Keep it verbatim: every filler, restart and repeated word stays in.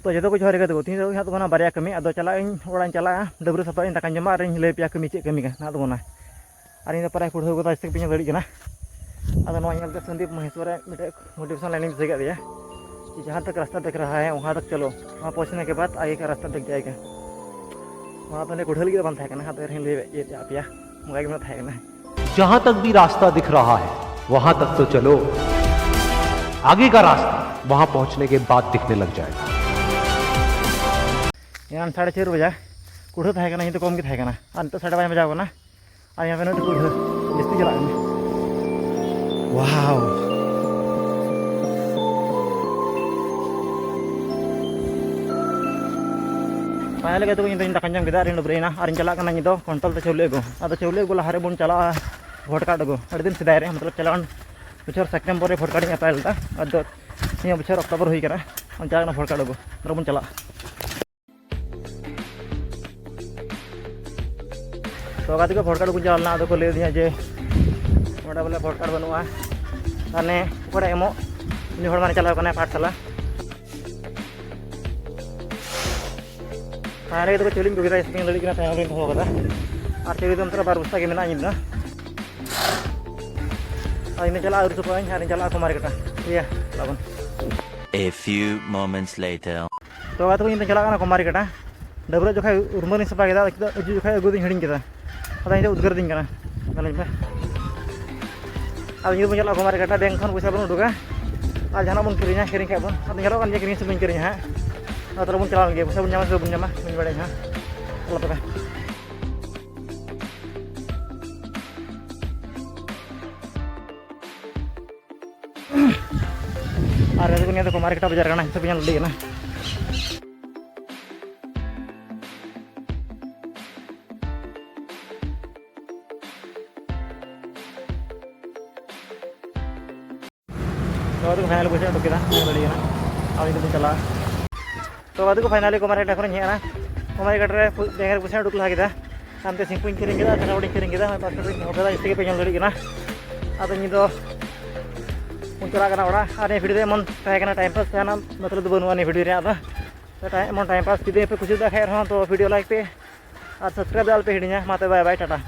ᱛᱚ ᱡᱚᱛᱚ ᱠᱚ ᱡᱚᱦᱟᱨ ᱜᱮ᱾ ᱛᱟᱵᱚ ᱛᱮᱦᱮᱧ ᱫᱚ ᱦᱟᱸᱜ ᱛᱟᱵᱚᱱᱟ ᱵᱟᱨᱭᱟ ᱠᱟᱹᱢᱤ᱾ ᱟᱫᱚ ᱪᱟᱞᱟᱜ ᱟᱹᱧ, ᱚᱲᱟᱜ ᱤᱧ ᱪᱟᱞᱟᱜᱼᱟ, ᱰᱟᱹᱵᱽᱨᱟᱹ ᱥᱟᱯᱷᱟᱜ ᱟᱹᱧ, ᱫᱟᱠᱟᱧ ᱡᱚᱢᱟ ᱟᱨᱤᱧ ᱞᱟᱹᱭ ᱟᱯᱮᱭᱟ ᱠᱟᱹᱢᱤ ᱪᱮᱫ ᱠᱟᱹᱢᱤ ᱠᱟᱱᱟ ᱛᱟᱵᱚᱱᱟ᱾ ᱟᱨ ᱤᱧ ᱫᱚ ᱯᱨᱟᱭ ᱠᱩᱲᱦᱟᱹ ᱠᱚᱫᱚ ᱟᱡ ᱛᱮᱜᱮ ᱯᱮ ᱧᱮᱞ ᱫᱟᱲᱮᱭᱟᱜ ᱠᱟᱱᱟ᱾ ᱟᱫᱚ ᱱᱚᱣᱟ ᱧᱮᱞᱛᱮ ᱥᱚᱱᱫᱤᱯ ᱢᱚᱦᱮᱥᱣᱚᱨ ᱨᱮ ᱢᱤᱫᱴᱮᱡ ᱢᱳᱴᱤᱵᱷᱮᱥᱚᱱ ᱞᱟᱭᱤᱱ ᱤᱧ ᱫᱤᱥᱟᱹ ᱠᱮᱫ ᱫᱮᱭᱟ, ᱡᱟᱦᱟᱸ ᱛᱚᱠ ᱨᱟᱥᱛᱟ ᱫᱤᱠᱷ ᱨᱟᱦᱟ ᱦᱟᱭ ᱣᱟᱦᱟᱸ ᱛᱚᱠ ᱪᱚᱞᱚ, ᱣᱟᱦᱟᱸ ᱯᱚᱦᱚᱸᱪᱱᱮ ᱠᱮ ᱵᱟᱫ ᱟᱜᱮ ᱠᱟ ᱨᱟᱥᱛᱟ ᱫᱤᱠᱷ ᱡᱟᱭᱮᱜᱟ᱾ ᱚᱱᱟ ᱫᱚ ᱩᱱᱤ ᱠᱩᱲᱦᱟᱹ ᱞᱟᱹᱜᱤᱫ ᱫᱚ ᱵᱟᱝ ᱛᱟᱦᱮᱸ ᱠᱟᱱᱟ, ᱟᱫᱚ ᱮᱱᱦᱚᱸᱧ ᱞᱟᱹᱭ ᱤᱭᱟᱹ ᱟᱯᱮᱭᱟ, ᱚᱱᱠᱟ ᱜᱮ ᱢᱮᱱᱟᱜ ᱛᱟᱦᱮᱸ ᱠᱟᱱᱟ᱾ जहां तक भी रास्ता दिख रहा है, वहां तक तो चलो, आगे का रास्ता वहां पहुंचने के बाद दिखने लग जाएगा। ᱮᱱᱟᱱ ᱥᱟᱲᱮ ᱪᱟᱨ ᱵᱟᱡᱟ ᱠᱩᱲᱦᱟᱹ ᱛᱟᱦᱮᱸ ᱠᱟᱱᱟ, ᱱᱤᱛᱚᱜ ᱠᱚᱢ ᱜᱮ ᱛᱟᱦᱮᱸ ᱠᱟᱱᱟ, ᱟᱨ ᱱᱤᱛᱚᱜ ᱥᱟᱲᱮ ᱯᱟᱸᱪ ᱵᱟᱡᱟᱣ ᱠᱟᱱᱟ᱾ ᱟᱨ ᱧᱮᱞ ᱯᱮ, ᱱᱚᱛᱮ ᱠᱩᱲᱦᱟᱹ ᱡᱟᱹᱥᱛᱤ ᱪᱟᱞᱟᱜ ᱠᱟᱱᱟ᱾ ᱣᱟᱣ! ᱯᱷᱟᱭᱱᱟᱞᱤ ᱜᱟᱛᱮ ᱠᱚ, ᱤᱧ ᱫᱚᱧ ᱫᱟᱠᱟᱧ ᱡᱚᱢ ᱠᱮᱫᱟ ᱟᱨᱤᱧ ᱰᱟᱹᱵᱽᱨᱟᱹᱭᱮᱱᱟ ᱟᱨᱤᱧ ᱪᱟᱞᱟᱜ ᱠᱟᱱᱟ ᱧᱤᱫ ᱫᱚ ᱠᱚᱱᱴᱚᱞ ᱛᱮ ᱪᱟᱣᱞᱮ ᱟᱹᱜᱩ᱾ ᱟᱫᱚ ᱪᱟᱣᱞᱮ ᱟᱹᱜᱩ ᱞᱟᱦᱟ ᱨᱮᱵᱚᱱ ᱪᱟᱞᱟᱜᱼᱟ ᱵᱷᱳᱴ ᱠᱟᱨᱰ ᱟᱹᱜᱩ᱾ ᱟᱹᱰᱤ ᱫᱤᱱ ᱥᱮᱫᱟᱭ ᱨᱮ, ᱢᱚᱛᱞᱚᱵ ᱪᱟᱞᱟᱣᱮᱱ ᱵᱚᱪᱷᱚᱨ ᱥᱮᱯᱴᱮᱢᱵᱚᱨ ᱨᱮ ᱵᱷᱳᱴ ᱠᱟᱨᱰ ᱤᱧ ᱮᱯᱞᱟᱭ ᱞᱮᱫᱟ᱾ ᱟᱫᱚ ᱱᱤᱭᱟᱹ ᱵᱚᱪᱷᱚᱨ ᱚᱠᱴᱳᱵᱚᱨ ᱦᱩᱭ ᱠᱟᱱᱟ, ᱟᱫᱚ ᱪᱟᱞᱟᱜ ᱠᱟᱱᱟ ᱵᱷᱳᱴ ᱠᱟᱨᱰ ᱟᱹᱜᱩ᱾ ᱟᱨ ᱵᱚᱱ ᱪᱟᱞᱟᱜᱼᱟ᱾ ᱛᱚ ᱜᱟᱛᱮ ᱠᱚ, ᱵᱷᱳᱴ ᱠᱟᱨᱰ ᱠᱚ ᱪᱟᱞᱟᱣ ᱞᱮᱱᱟ, ᱟᱫᱚ ᱠᱚ ᱞᱟᱹᱭ ᱟᱹᱫᱤᱧᱟ ᱡᱮ ᱚᱸᱰᱮ ᱵᱚᱞᱮ ᱵᱷᱳᱴ ᱠᱟᱨᱰ ᱵᱟᱹᱱᱩᱜᱼᱟ᱾ ᱢᱟᱱᱮ ᱚᱠᱚᱭ ᱮᱢᱚᱜ, ᱩᱱᱤ ᱦᱚᱲ ᱢᱟᱱᱮ ᱪᱟᱞᱟᱣ ᱠᱟᱱᱟᱭ ᱯᱟᱴᱷᱥᱟᱞᱟ᱾ ᱟᱨ ᱱᱤᱭᱟᱹ ᱫᱚᱠᱚ ᱪᱟᱹᱞᱤᱧ ᱠᱚ ᱠᱮᱫᱟ, ᱥᱯᱤᱱ ᱫᱟᱲᱮᱭᱟᱜ ᱠᱟᱱᱟ, ᱛᱟᱭᱚᱢ ᱨᱮᱧ ᱫᱚᱦᱚ ᱠᱟᱫᱟ᱾ ᱟᱨ ᱪᱟᱹᱞᱤ ᱫᱚ ᱚᱱᱛᱮ ᱨᱮ ᱵᱟᱨ ᱵᱚᱥᱛᱟ ᱜᱮ ᱢᱮᱱᱟᱜᱼᱟ ᱤᱧ ᱫᱚ᱾ ᱟᱨ ᱤᱧ ᱫᱚ ᱪᱟᱞᱟᱜᱼᱟ, ᱟᱹᱨᱩ ᱥᱟᱯᱷᱟᱜ ᱟᱹᱧ ᱟᱨᱤᱧ ᱪᱟᱞᱟᱜᱼᱟ ᱠᱚᱢᱟᱨᱤ ᱠᱟᱴᱟ᱾ ᱴᱷᱤᱠ ᱜᱮᱭᱟ, ᱪᱟᱞᱟᱜ ᱵᱚᱱ᱾ A few moments later. ᱛᱚ ᱜᱟᱛᱮ ᱠᱚ, ᱤᱧ ᱫᱚᱧ ᱪᱟᱞᱟᱜ ᱠᱟᱱᱟ ᱠᱚᱢᱟᱨᱤ ᱠᱟᱴᱟ᱾ ᱰᱟᱹᱵᱽᱨᱟᱹ ᱡᱚᱠᱷᱟᱡ ᱩᱨᱢᱟᱹᱞᱤᱧ ᱥᱟᱯᱷᱟ ᱠᱮᱫᱟ, ᱟᱫᱚ ᱦᱤᱡᱩᱜ ᱡᱚᱠᱷᱟᱡ ᱟᱹᱜᱩ ᱫᱚᱧ ᱦᱤᱲᱤᱧ ᱠᱮᱫᱟ᱾ ᱟᱫᱚ ᱤᱧ ᱫᱚ ᱩᱫᱽᱜᱟᱹᱨ ᱫᱤᱧ ᱠᱟᱱᱟ᱾ ᱧᱮᱞ ᱯᱮ᱾ ᱟᱫᱚ ᱧᱤᱫᱟᱹ ᱵᱚᱱ ᱪᱟᱞᱟᱜᱼᱟ ᱠᱚᱢᱟᱨᱤ ᱠᱟᱴᱟ, ᱵᱮᱝᱠ ᱠᱷᱚᱱ ᱯᱚᱭᱥᱟ ᱵᱚᱱ ᱩᱰᱩᱠᱟ ᱟᱨ ᱡᱟᱦᱟᱱᱟᱜ ᱵᱚᱱ ᱠᱤᱨᱤᱧᱟ, ᱠᱤᱨᱤᱧ ᱠᱷᱟᱡ ᱵᱚᱱ᱾ ᱟᱫᱚ ᱧᱮᱞᱚᱜ ᱠᱟᱱ ᱜᱮᱭᱟ, ᱠᱤᱨᱤᱧ ᱥᱮ ᱵᱟᱹᱧ ᱠᱤᱨᱤᱧᱟ ᱦᱟᱸᱜ᱾ ᱟᱫᱚ ᱛᱟᱦᱞᱮ ᱵᱚᱱ ᱪᱟᱞᱟᱣ ᱞᱮᱱ ᱜᱮ, ᱯᱚᱭᱥᱟ ᱵᱚᱱ ᱧᱟᱢᱟ ᱥᱮ ᱵᱟᱵᱚᱱ ᱧᱟᱢᱟ, ᱵᱟᱹᱧ ᱵᱟᱲᱟᱭᱟ ᱦᱟᱸᱜ᱾ ᱪᱚᱞᱚ ᱛᱚᱵᱮ᱾ ᱟᱨ ᱱᱤᱭᱟᱹ ᱫᱚ ᱠᱚᱢᱟᱨᱤ ᱠᱟᱴᱟ ᱵᱟᱡᱟᱨ ᱠᱟᱱᱟ, ᱦᱤᱥᱟᱹᱵ ᱧᱮᱞ ᱤᱫᱤ ᱠᱟᱱᱟ᱾ ᱛᱚ ᱟᱫᱚ ᱯᱷᱟᱭᱱᱟᱞ ᱯᱚᱭᱥᱟ ᱩᱰᱩᱠ ᱠᱮᱫᱟ, ᱧᱮᱞ ᱫᱟᱲᱮᱭᱟᱜ ᱠᱟᱱᱟ᱾ ᱟᱨ ᱱᱤᱛᱚᱜ ᱫᱚᱧ ᱪᱟᱞᱟᱜᱼᱟ᱾ ᱛᱚ ᱟᱫᱚ ᱠᱚ ᱯᱷᱟᱭᱱᱟᱞᱤ ᱠᱚᱢᱟᱨᱤ ᱠᱟᱴᱟ ᱠᱷᱚᱱᱤᱧ ᱦᱮᱡ ᱮᱱᱟ᱾ ᱠᱚᱢᱟᱨᱤ ᱠᱟᱴᱟ ᱨᱮ ᱯᱩ-, ᱵᱮᱝᱠ ᱨᱮ ᱯᱚᱭᱥᱟ ᱩᱰᱩᱠ ᱞᱟᱦᱟ ᱠᱮᱫᱟ᱾ ᱦᱟᱱᱛᱮ ᱥᱤᱝᱠᱩᱧ ᱠᱤᱨᱤᱧ ᱠᱮᱫᱟ, ᱠᱟᱴᱟ ᱠᱚᱲᱤᱧ ᱠᱤᱨᱤᱧ ᱠᱮᱫᱟ, ᱦᱚᱸᱜᱼᱚᱭ ᱯᱟᱥᱯᱳᱨᱴ ᱤᱧ ᱫᱚᱦᱚ ᱠᱮᱫᱟ, ᱡᱟᱹᱥᱛᱤ ᱜᱮᱯᱮ ᱧᱮᱞ ᱫᱟᱲᱮᱭᱟᱜ ᱠᱟᱱᱟ᱾ ᱟᱫᱚ ᱱᱤᱭᱟᱹ ᱫᱚ ᱵᱚᱱ ᱪᱟᱞᱟᱜ ᱠᱟᱱᱟ ᱚᱲᱟᱜ᱾ ᱟᱨ ᱱᱤᱭᱟᱹ ᱵᱷᱤᱰᱤᱭᱳ ᱫᱚ ᱮᱢᱚᱱ ᱛᱟᱦᱮᱸ ᱠᱟᱱᱟ, ᱴᱟᱭᱤᱢ ᱯᱟᱥ ᱛᱟᱦᱮᱱᱟ, ᱢᱚᱛᱞᱚᱵ ᱫᱚ ᱵᱟᱹᱱᱩᱜᱼᱟ ᱱᱤᱭᱟᱹ ᱵᱷᱤᱰᱤᱭᱳ ᱨᱮᱭᱟᱜ ᱫᱚ᱾ ᱮᱢᱚᱱ time pass ᱡᱩᱫᱤ ᱯᱮ ᱠᱩᱥᱤᱭᱟᱜ ᱠᱷᱟᱡ ᱨᱮᱦᱚᱸ ᱛᱚ video like ᱯᱮ ᱟᱨ subscribe ᱫᱚ ᱟᱞᱚᱯᱮ ᱦᱤᱲᱤᱧᱟ᱾ ᱢᱟ ᱛᱚᱵᱮ bye bye, ᱴᱟᱴᱟ᱾